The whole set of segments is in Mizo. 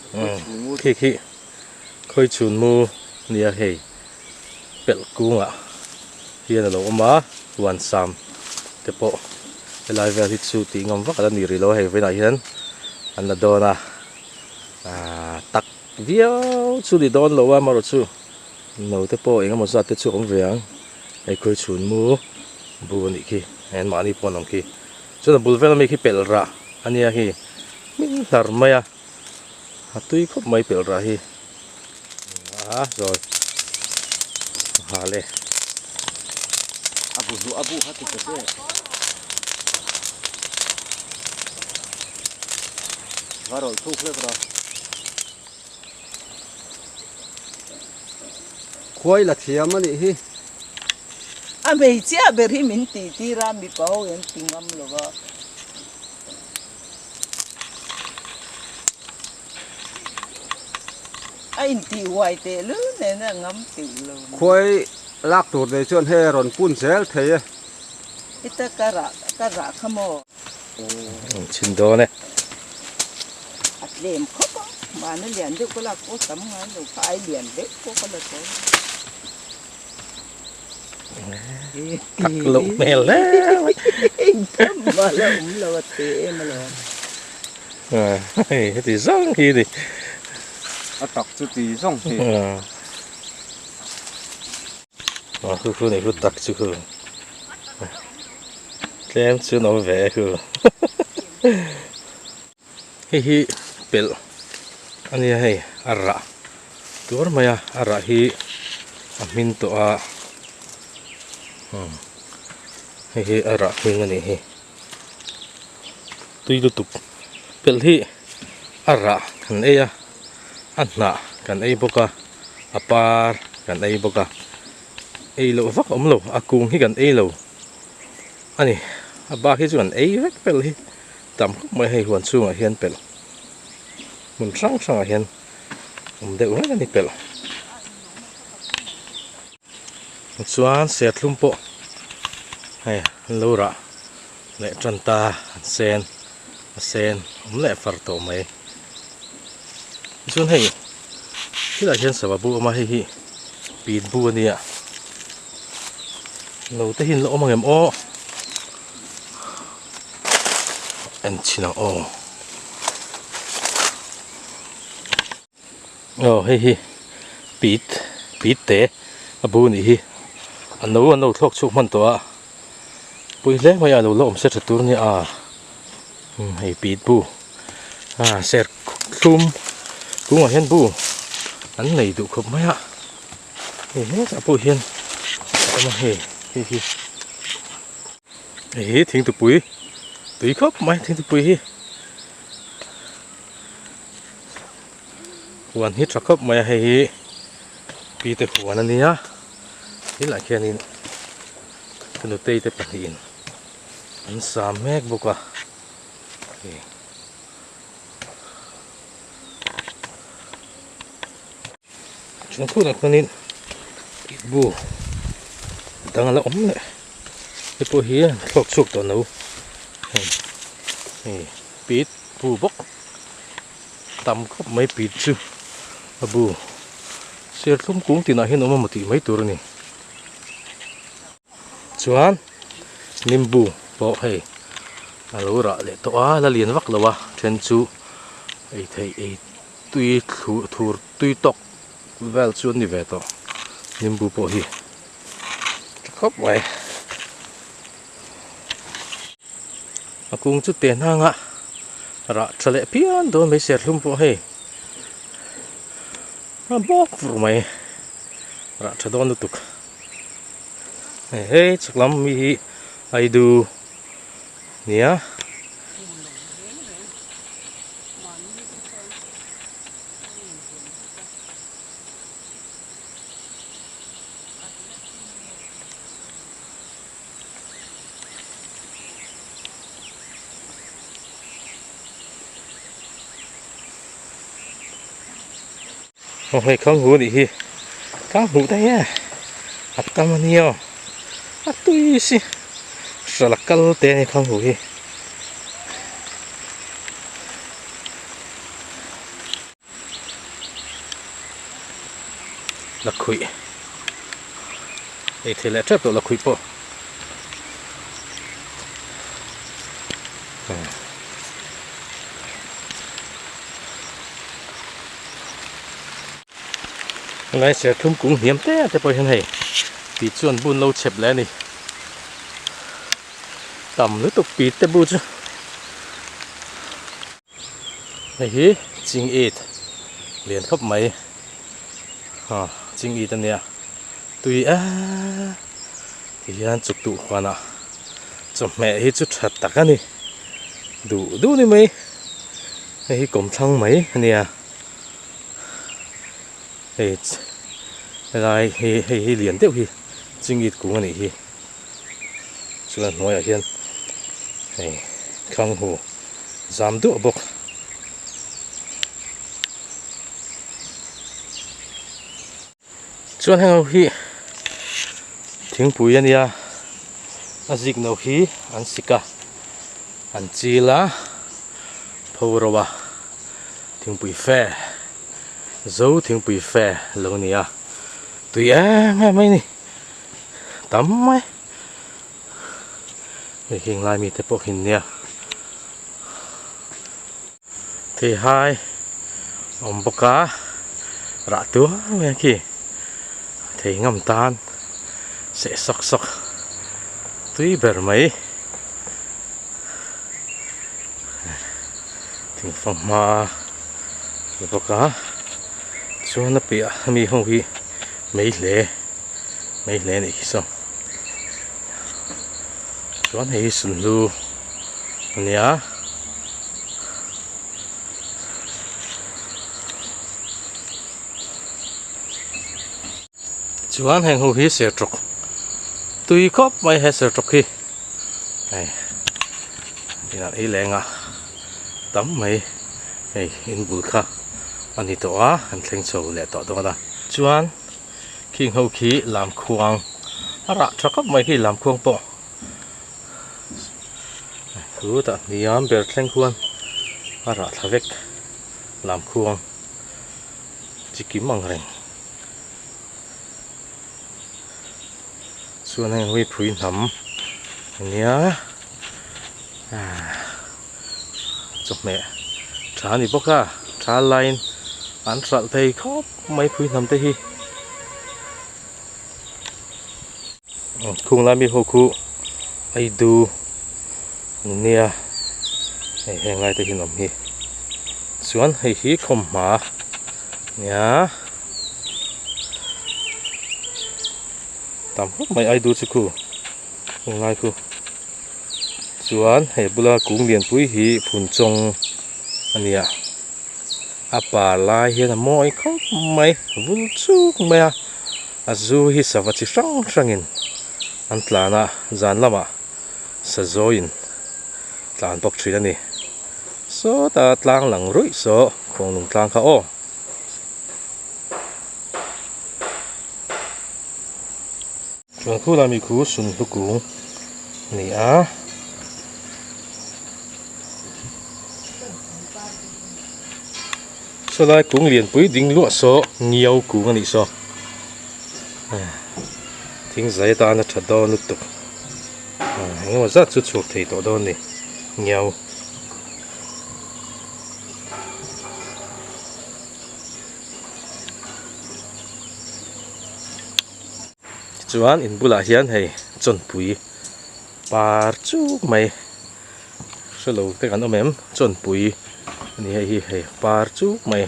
Khi khi khawi chhun mu nia hei pelh kungah hian a lo awm a huan sam te pawh helai vel hi chu tih ngam vak a la ni rih lo a hei vawiinah hian an la dawn a aaa tak viau chu ni dawn lo a amaherawh chu no te pawh eng emaw zat te chu a awm ve ang hei khawi chhun mu bu a nih khi hei an mahni pawh an awm khi chuan a bul vel ami khi pelh rah a nia khi hming hlar mai a. A tui khawp mai pelh rah hi a zawi hal e. A bu hnuh a bu kha ti ta che. Va rawlh thuk hlek rawh. Khuai la thiam a nih hi. A hmeichhia ber hi min tih tir a, mipa ho hian ti ngam lo va. A intih huai teh lul nen a ngam teuh lo. Khuai lak tur nei chuan hei a rawn pun zel thei e. Heta ka rah ka rah kha maw? Chhin dawn e. A tlem khawp a, mahna lian deuh ka lak pawh tam ngai lo kha ai lian deuh pawh ka la tawh. Tak loh hmel hle mai. Engmah la awm lo a te em alawm. Hei heti zawng hi ni. A tak chu ti zawng hi. A khu khu nei khu tak chu khu. Tlem chu an awm ve e khu. Hei hi pelh a nia hei a rah tuar mai a a rah hi a hmin tawh a umm hei hi a rah hming a nih hi tui lutuk pelh hi a rah kan ei a a hnah kan ei bawk a a par kan ei bawk a ei loh vak a awm lo a kung hi kan ei lo a ni a bak hi chu kan ei vek pelh hi. Tam khawp mai hei huan chhungah hian pelh hmun hrang hrangah hian awm deuh reng a ni pelh. Chuan serthlum pawh hei an lo rah leh tan ta an sen a sen awm leh far tawh mai. Chuan hei khilaiah hian sava bu a awm a hei hi pit bu a nia lo te hi an la awm ang em aw. En chhin ang aw aw hei hi pit pit te a bu nih hi a no an lo thlawk chhuak hman tawh a pui hle mai a lo la awm se tha tur a nia hei pit bu a ser thlum kungah hian bu an nei duh khawp mai a hei hetah pawh hian a awm a hei hei hi. Hei hi thingtupui tui khawp mai thingtupui hi huan hi tha khawp mai a hei hi pi te huan a nia tilai khianin ka nutei te pahnihin an sa mek bawk a hei chuan khunah khuanin bu dang a la awm leh. Hei pawh hi thlawk chhuak tawh no hei hei pit bu bawk tam khawp mai pit chu a bu serthlum kung tinah hian awm emaw tih mai tur a ni chuan nimbu pawh hei a lo rah leh tawh a la lian vak lo a then chu ei theih ei tui thlu thur tui tawk vel chu an ni ve tawh nimbu pawh hi. Tha khawp mai a kung chu te hnang a rah tha leh phian dawn mai serthlum pawh hei a bawk vur mai rah tha dawn lutuk hei hei chhak lam mi hi aidu nia. Aw hei khang hu anih hi khang hmuh daih e a tam ania aw a tui si hral a kal te ani khang hu hi. Lakhuih ei thei leh tep tawh lakhuih pawh. Helai serthlum kung hniam te te pawh hian hei pi chuan bun lo chep leh a ni. Tam lutuk pi te bu chu. Hei hi ching it lian khawp mai ha ching it a nia tui eee ti hian chuk tuh huanah chawhmeh hi chu tha tak a ni duh duh ni mai hei hi kawmthlang mai a nia hei helai hi hei hi lian deuh hi ching it kung a nih hi chuan hnuaiah hian hei khang hu. Zam duah bawk. Chuan heng ho hi thingpui a nia a zik no hi an sik a an chil a pho ro a thingpui fe zo thingpui fe lo a ni a tui em em mai a ni tam mai. Hei heng lai mite pawh hi nia theihai a awm bawk a rah tuar mai a khi thei ngam tan seh sawk sawk tui ber mai thingfanghma a ni bawk a chuan a piah ami ho hi mei hle. Mai hle a nih khi saw chuan hei hi sunhlu a nia chuan heng ho hi sertawk tui khawp mai he sertawk hi hei inah ei leng a tam mai hei in bul kha a ni tawh a an thleng chho leh tawh dawn a chuan. Khing ho khi lamkhuang a rah tha khawp mai khi lamkhuang pawh chutah hniam ber thleng khuan a rah thla vek lamkhuang chi kim ang reng chuan heng hi phui hnam ania chawhmeh tha a ni bawk a tha laiin an hralh thei khawp mai phui hnam te hi khung lai mi ho khu aidu an nia hei heng lai te hian awm hi chuan hei hi khawmhma nia tam khawp mai aidu chu khu khung lai khu. Chuan he bula kung lianpui hi phun chawng a ni a a par lai hian a mawi khawp mai vul chuk mai a a zu hi sava chi hrang hrangin an tlan a zan lamah sazawiin tlan bawk thin a ni sawtah tlang lang ruih saw khawnglung tlang kha aw. Chuan khulai mi khu sunhlu kung a ni a. Sawlai kung lianpui ding luah saw ngiau kung a nih saw. Thing zai atana tha dawn lutuk. Engemaw zat chu chhuak thei tawh dawn a ni ngiau. Tichuan in bulah hian hei chawnpui par chuk mai hrelo te kan awm em chawnpui a ni hei hi hei par chuk mai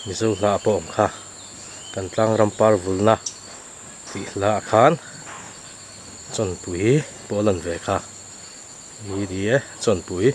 mizo hla ah pawh a awm kha kan tlang ram par vulna tih hla ah khan chawnpui pawh a lan ve kha ni e chawnpui.